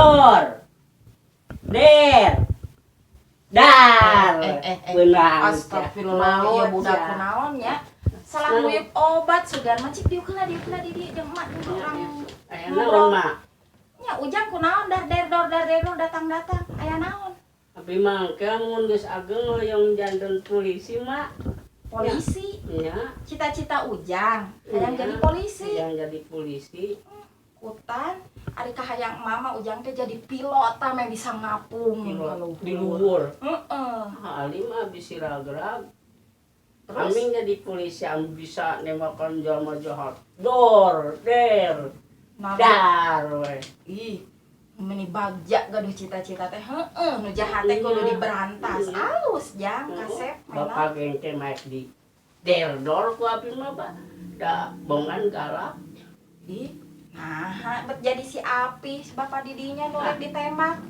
Dor. Der. Dar. Eh. Beunang. Astagfirullah, Maot ya budak sia. Kunaon nya? Salah nguyup obat sugan mah cik diuk heula, diuk heula di dieu jeung emak dulu urang. Aya naon, Mak? Nya Ujang kunaon dar der dor dar der dor datang-datang. Aya naon? Abi mah engke mun geus ageng hoyong janten polisi, Mak. Polisi. Nya. Cita-cita Ujang hayang Iya. jadi polisi. Hayang jadi polisi. Kutan ari kahayang mama Ujang teh jadi pilot tah meh bisa ngapung Pilot ka luhur. di luhur. Heeh. Ali mah bisi ragrag. Terus? Aming jadi polisi am bisa nembakan jalma jahat. Dor, der, Nah, dar we. ih, meni bagja gaduh cita-cita teh heeh nu jahat teh kudu diberantas. Iya. Alus Jang kasep mainan. Bapak geng teh maek di der dor ku abi mah, Pak. Da bongan galak. Ih, nah, bet jadi si Api, si bapak didinya nu rek ditembak.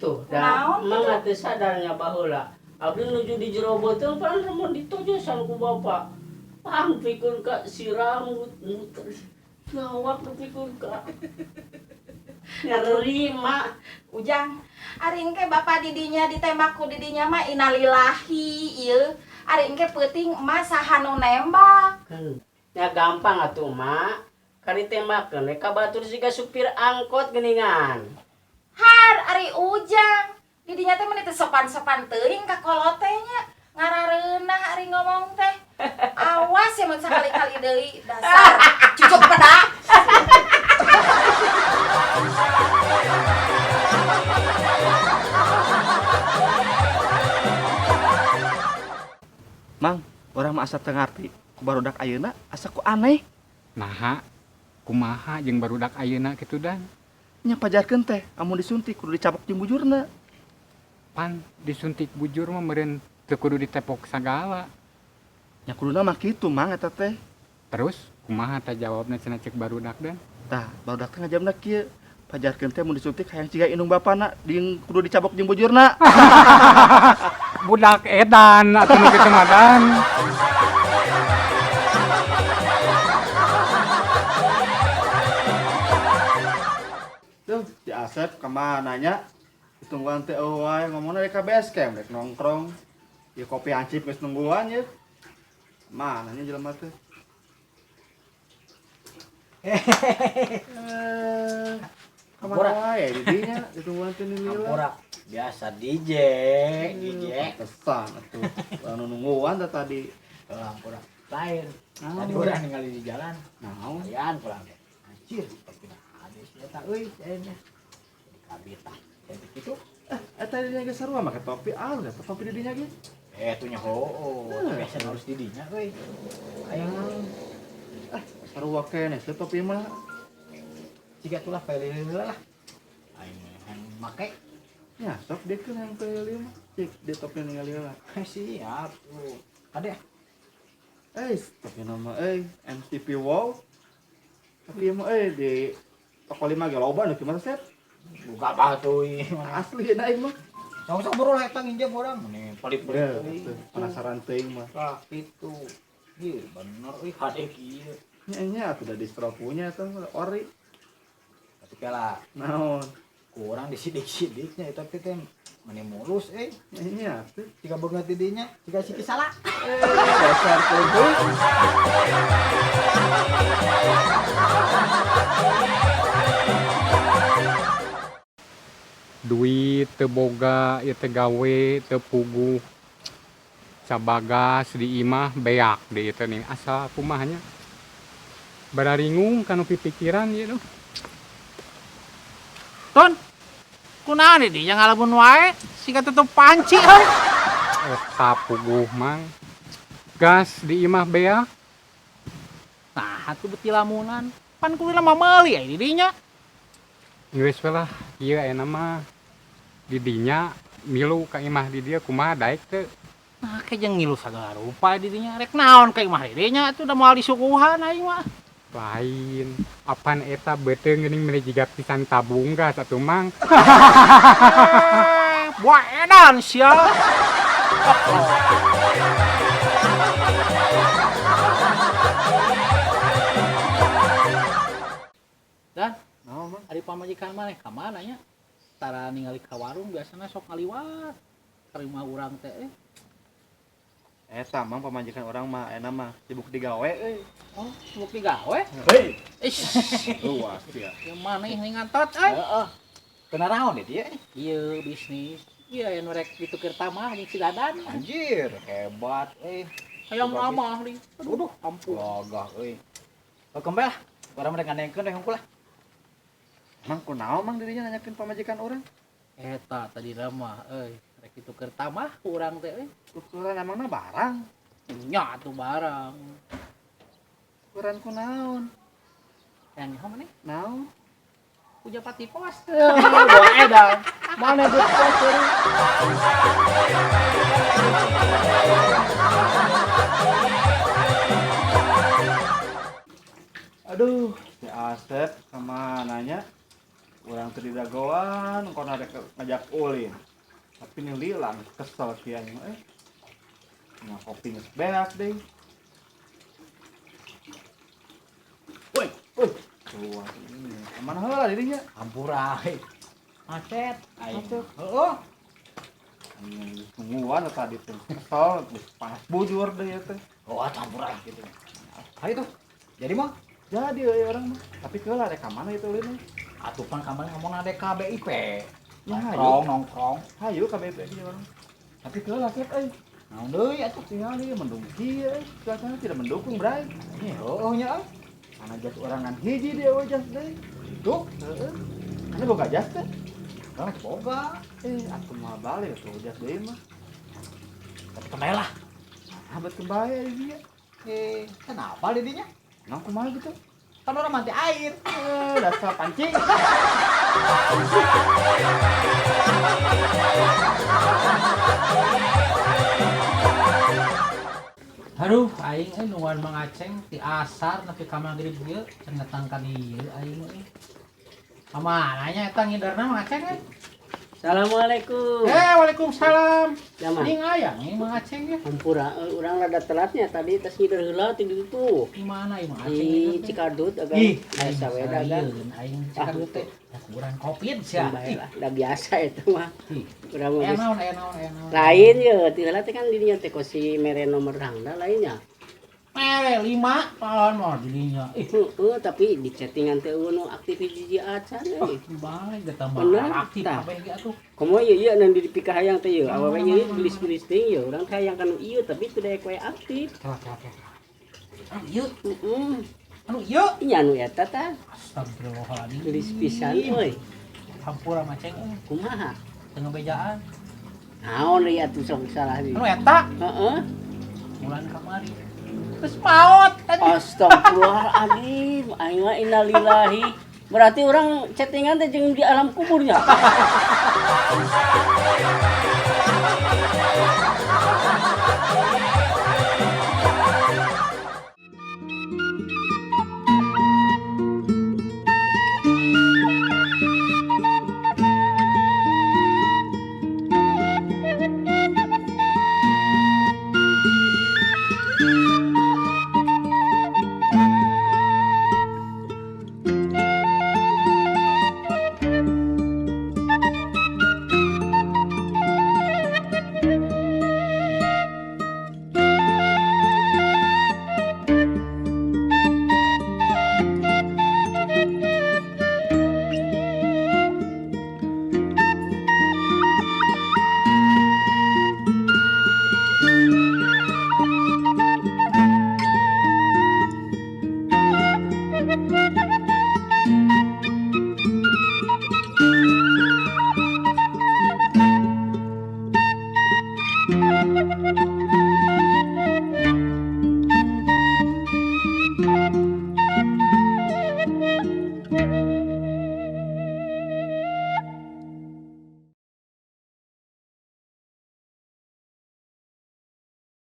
Tuh, da Kunaon mah teu sadarnya baheula. Abdi nuju di jero beuteung pan remun ditojosan ku bapak. Pang pikeun ka sirah muter. Lawak pikeun ka. Nyeri, Mak. Ujang, ari engke bapak didinya ditembak ku didinya mah innalillahi ieu. Ari engke peuting emak saha nu nembak. Kan ya gampang atuh, Mak. Kari tembakeun we ka batur siga supir angkot geuningan. Har ari Ujang, didinya teh meni teu sopan-sopan teuing ka kolot teh nya. Ngarareunah ari ngomong teh. Awas ya mun sakali-kali deui dasar cucuk pedak. Mang, urang mah asa teu ngarti ku barudak ayeuna asa ku aneh. Naha, kumaha jeung barudak ayeuna kitu Dan? Nya pajarkeun teh amun disuntik kudu dicabok jeung bujurna. Pan disuntik bujur mah meureun teu kudu ditepok sagala. Nya kuduna mah kitu Mang eta teh. Terus kumaha tah jawabna cenah cek barudak Dan? Tah, barudak teh ngajawabna kieu. Pajarkeun teh mun disuntik hayang ciga indung bapana jeung kudu dicabok jeung bujurna. Budak edan atuh nu kitu mah Dan. Tuh, si Asep kemana nya? Ditungguan teh eueuh wae ngomongna rek ka base camp rek nongkrong. Ya kopi hansip geus nungguan ye. Mana nya jelema teh? Kemana wae didinya ditungguan teh nilai. Hampura biasa DJ, DJ. Pesan atuh. Anu nungguan teh tadi. Oh, hampura. Lain. Naon? Tadi urang ningali di jalan. Naon? Kalian pulang teh. Anjir, tapi nah ada si eta euy, cenah. Jadi kabita. Jadi kitu. Eta didinya geus sarua make topi alus eta topi didinya ge. Tuh nya hoo, tapi asa harus didinya euy. Aya Ah, sarua keneh teh topi mah. Siga tulah pilih lah. Aing yang make. Ya, sok dia kan yang pilih mah. Cik, dia topi ningali lah. Siap tuh. Kade. Topi nama MTP wow. Tapi mah di toko 5 ge loba nu kumaha Sep? Buka batu ieu. Asli naik mah. Sok-sok buru lah eta nginjem urang. Nih pelit-pelit Ya, euy. atuh, penasaran teuing mah. Tah kitu. Ieu bener euy hade kieu. Nya nya atuh da distro punya eta mah ori. Tapi kala Naon? kurang disidik-sidiknya eta teh teh meni mulus euy. Nya nya atuh. Jika beungeut di dinya, jika siki salah. Dasar kudu. Duit teu boga, ieu teh gawe teu puguh. Cabagas di imah beak di ieu teh nih asa kumaha nya. Bararingung kanu pipikiran ieu tuh. Ton, kunaon di dinya ngalamun wae, siga tutup panci euy. Eta puguh Mang. Gas di imah beak. Nah, atuh beuti lamunan. Pan kuduna mah meuli aya di dinya. Geus we lah, ieu ayeuna mah di dinya milu ka imah di dieu kumaha daek teu? Nah, ke jeung ngilu sagala rupa di dinya. Rek naon ka imah di dinya atuh da moal disuguhan aing mah. Lain, apan eta beuteung geuning meuli jiga pisan tabung gas atuh Mang. Buah edan sia. Dan, Naon, Mang? ari pamajikan maneh ka mana nya? Tara ningali ka warung biasana sok ngaliwat. Ka imah urang teh. Eta mang pamajikan orang mah enak mah sibuk digawe euy. Oh, sibuk digawe? Hei, Ish, luas ya. yang mana ini ngantot euy? Heeh. Kena naon deh dia? Iya, bisnis. Iya, yang rek ditukar tamah jeung si Dadan. Anjir, hebat euy. Hayang ramah li. Aduh, ampun. Gagah euy. Oh, kembali lah. Urang mereka nengkeun deh hungkul lah. Mang kunaon mang dirinya nanyakeun pamajikan orang? Eta tadi ramah euy. Rek ditukar tamah ku urang teh euy. Tukeran emangna barang. Nya atuh barang. Tukeran kunaon? Yang nyaho maneh? Naon? Pujapati pos. Gua edan. Mana duit pos euy? Aduh, si Asep kemana nya? Urang teu didagoan, engkau rek ngajak ulin. Tapi ini lilang, kesel kieu mah eh. Nah, kopi geus beak deui. Woi, woi. Tuh, ini. Kemana heula dirinya? Hampura euy. Macet. Aing. Macet. Heeh. Anjing, tungguan tadi teh. Kesel, geus panas bujur deui teh. Oh, hampura lah gitu. Ayo tuh. Jadi mah Jadi euy urang mah. Tapi keula rek ka mana itu ulin? Atuh pan kamari ngomong ada KBIP. Ya, Nongkrong, nongkrong. Hayu ka BIP ge urang. Tapi keula sep euy. Naon deui atuh? Tinggal ieu mendung kieu euy. Cuacanya tidak mendukung, Bray. Ini heueuh nya euy. Mana jas orangan hiji dia euy jas deui. Itu Heeh. Kana boga jas teh. kan boga. Atuh moal balik atuh jas deui mah. Tapi kembali lah. Nah, betul bae ieu dia. Kenapa didinya? Nang kumaha gitu? Kan orang mati air. Dasar pancing. Aduh, aing euy nungguan Mang Aceng ti asar nepi ka magrib ieu can datang ka dieu aing euy. Ka mana nya eta ngiderna Mang Aceng euy? Assalamualaikum. Waalaikumsalam. Ya mah. Ning aya nih Mang Aceng ya. Hampura urang rada telatnya tadi tas ngider heula ti ditu. Di mana ieu Mang Aceng? Di ngider teh? Cikadut agan. Ih, Biasa we dagang. Aing Cikadut teh. Ya kurang covid sia. Bae lah, da biasa eta mah. Ih, Urang mah aya geus naon, aya naon, aya naon. lain ye, ti heula teh kan dirinya teh kosi mere nomor rangda lainnya. Mere 5 paon mah dirinya. Ih, Heeh, tapi di chattingan teh eueuh nu aktif hiji acan euy. bae ge tambah Bener, aktif tah. kabeh ge atuh. Komo ieu ieu nan dipikahayang teh ieu, awewe ieu gelis-gelis teh ieu, urang teh hayang kanu ieu tapi teu daek we aktif. Kela kela kela. Anu ieu, Heeh. anu ieu. Nya anu eta tah, Astagfirullahaladzim. gelis pisan euy. Hampura maceng euy, Kumaha? teu ngebejaan. Naon deui atuh sok salah deui. Anu eta Heeh. bulan kamari. Terus maot anjing. Astagfirullahaladzim, aing mah innalillahi. Berarti orang chattingan teh jeung di alam kuburnya.